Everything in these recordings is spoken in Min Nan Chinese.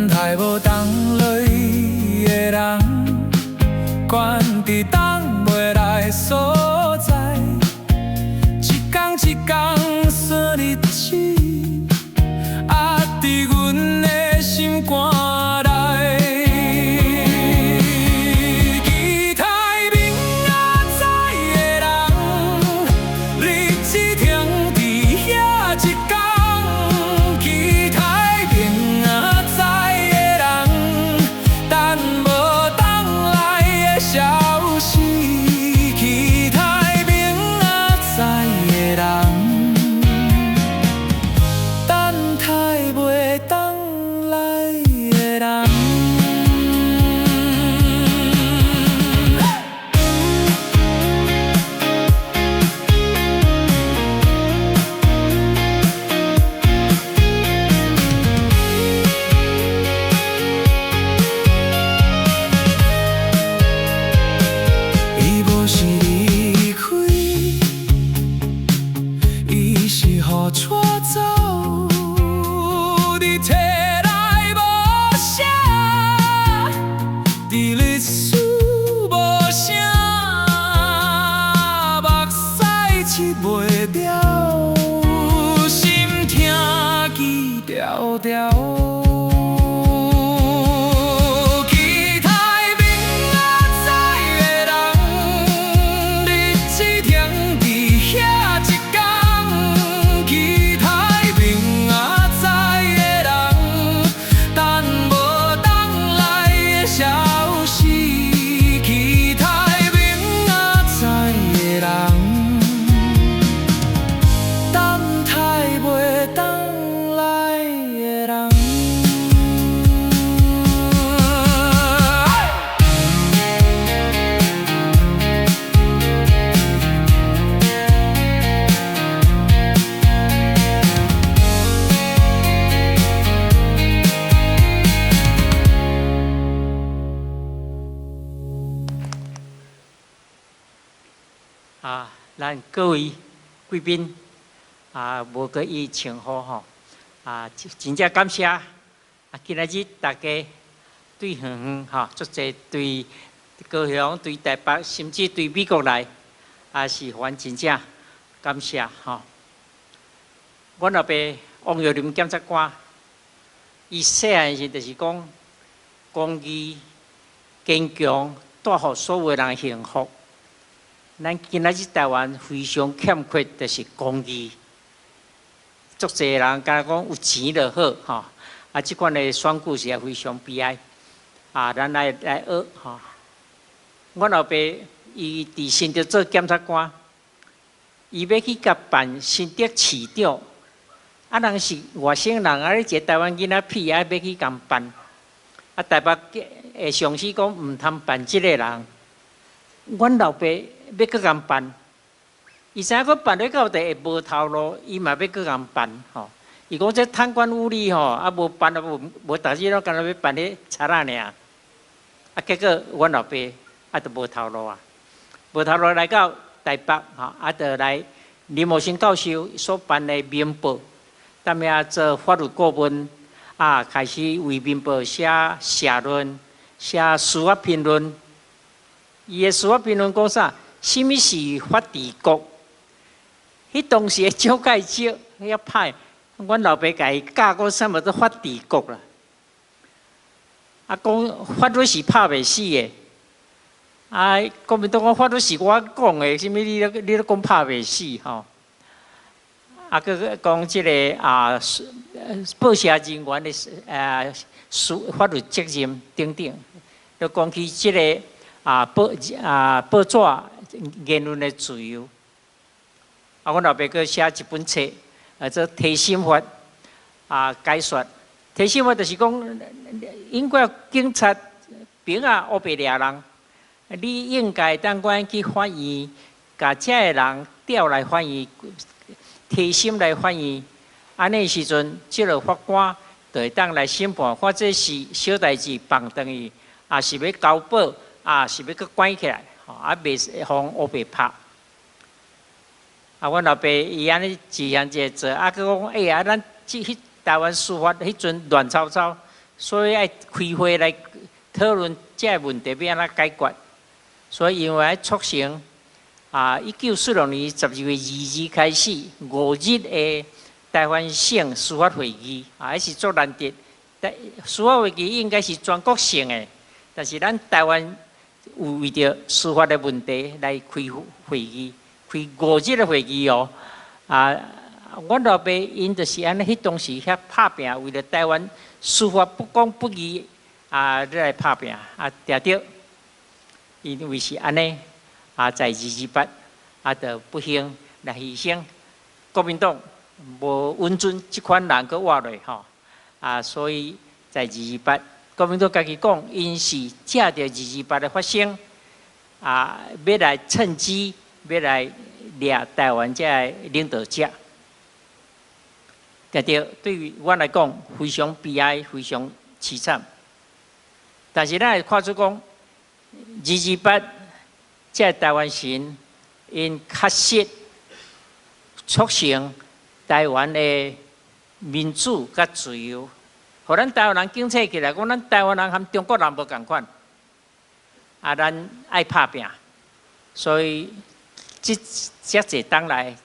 等待無轉來的人，關佇等袂來所在，一工一工算日子，壓佇阮的心肝內。期待明仔載的人，日子停佇遐一工。期待明仔載的人，等無轉來的消息。期待明仔載的人，等待袂轉來的人。伊無是離開，伊是予帶走。佇體內無聲，佇歷史無聲，目屎拭袂掉，心疼記牢牢。期待明仔載的人，日子停佇遐一工。期待明仔載的人，等無轉來的消息。期待明仔載的人，等待袂轉來的人。啊，咱各位貴賓啊，無閣伊稱呼吼，啊，真正感謝啊！今仔日大家對遠遠吼，足濟對高雄、對台北，甚至對美國來，啊，是予阮真正感謝吼。阮老爸王耀林檢察官，伊細漢時就是講公義堅強，帶予所有人幸福。咱今仔日台灣非常欠缺，就是公義。足濟人敢若講有錢就好吼，啊，這款的選舉是也非常悲哀。啊，咱來來學吼。阮老爸伊佇新竹做檢察官，伊欲去共辦新竹市長，啊，人是外省人，啊，你一个台灣囡仔屁，啊，欲去共辦，啊，台北的上司講毋通辦這個人，阮老爸欲閣共辦，伊知影閣辦咧到底會無頭路，伊嘛欲閣共辦吼。伊講這貪官污吏吼，啊無辦啊無無，逐日攏干焦欲辦彼賊仔爾。啊，結果阮老爸啊就無頭路啊，無頭路來到台北吼，啊就來林茂生教授所辦的《民報》，踮遐做法律顧問，啊開始為《民報》寫社論、寫司法評論。伊的司法評論講啥？啥物是法治國？彼當時的蔣介石遐歹，阮老爸共伊教講啥物做法治國啦。啊，講法律是拍袂死的。啊，國民黨講法律是我講的，啥物你咧你咧講拍袂死吼？啊，閣講這个啊，報社人員的司法律責任等等，就講起這个啊報啊報紙言論的自由。啊，阮老爸閣寫一本冊，啊，做提審法啊解說。提審法就是講，英國警察兵仔烏白掠人，你應該當關去法院，共這个人調來法院，提審來法院。按呢時陣，這个法官就會當來審判，看這是小代誌放轉去，抑是欲交保，抑是欲閣關起來，吼，啊，袂予烏白拍。啊，阮老爸伊按呢自然一个做，啊，閣講，欸，啊，咱這彼台灣司法彼陣亂糟糟，所以愛開會來討論這个問題欲按怎解決。所以因為愛促成1946年12月2日開始5日的臺灣省司法會議，彼是足難得。司法會議應該是全國性的，但是咱臺灣有為著司法的問題來開會議，開五日的會議哦。阮老爸𪜶就是按呢，彼當時遐拍拚，為著臺灣司法不公不義咧來拍拚，定著，因為是按呢，在228，就不幸來犧牲，國民黨無允准這款人閣活落吼，所以在二二八，國民黨家己講，𪜶是藉著二二八的發生，欲來趁機欲來掠臺灣這个領導者。定著，對於阮來講非常悲哀，非常淒慘。但是咱會看出講，二二八這个臺灣神，𪜶確實促成臺灣的民主佮自由，予咱臺灣人警醒起來，講咱臺灣人和中國人無仝款，咱愛拍拚，所以這遮濟冬來，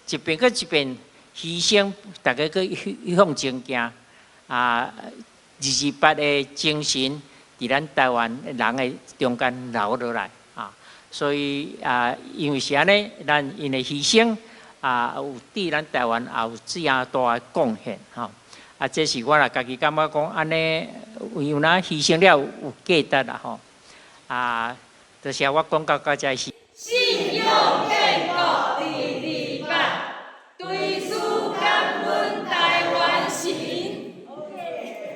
一遍閣一遍犧牲，大家閣向前行，二二八的精神，佇咱臺灣人的中間留落來，所以因為是按呢，咱𪜶的犧牲有對咱臺灣也有這樣大的貢獻，吼。這是我啦家己感覺講，按呢有哪犧牲了有價值啦，吼。多謝我講到遮是。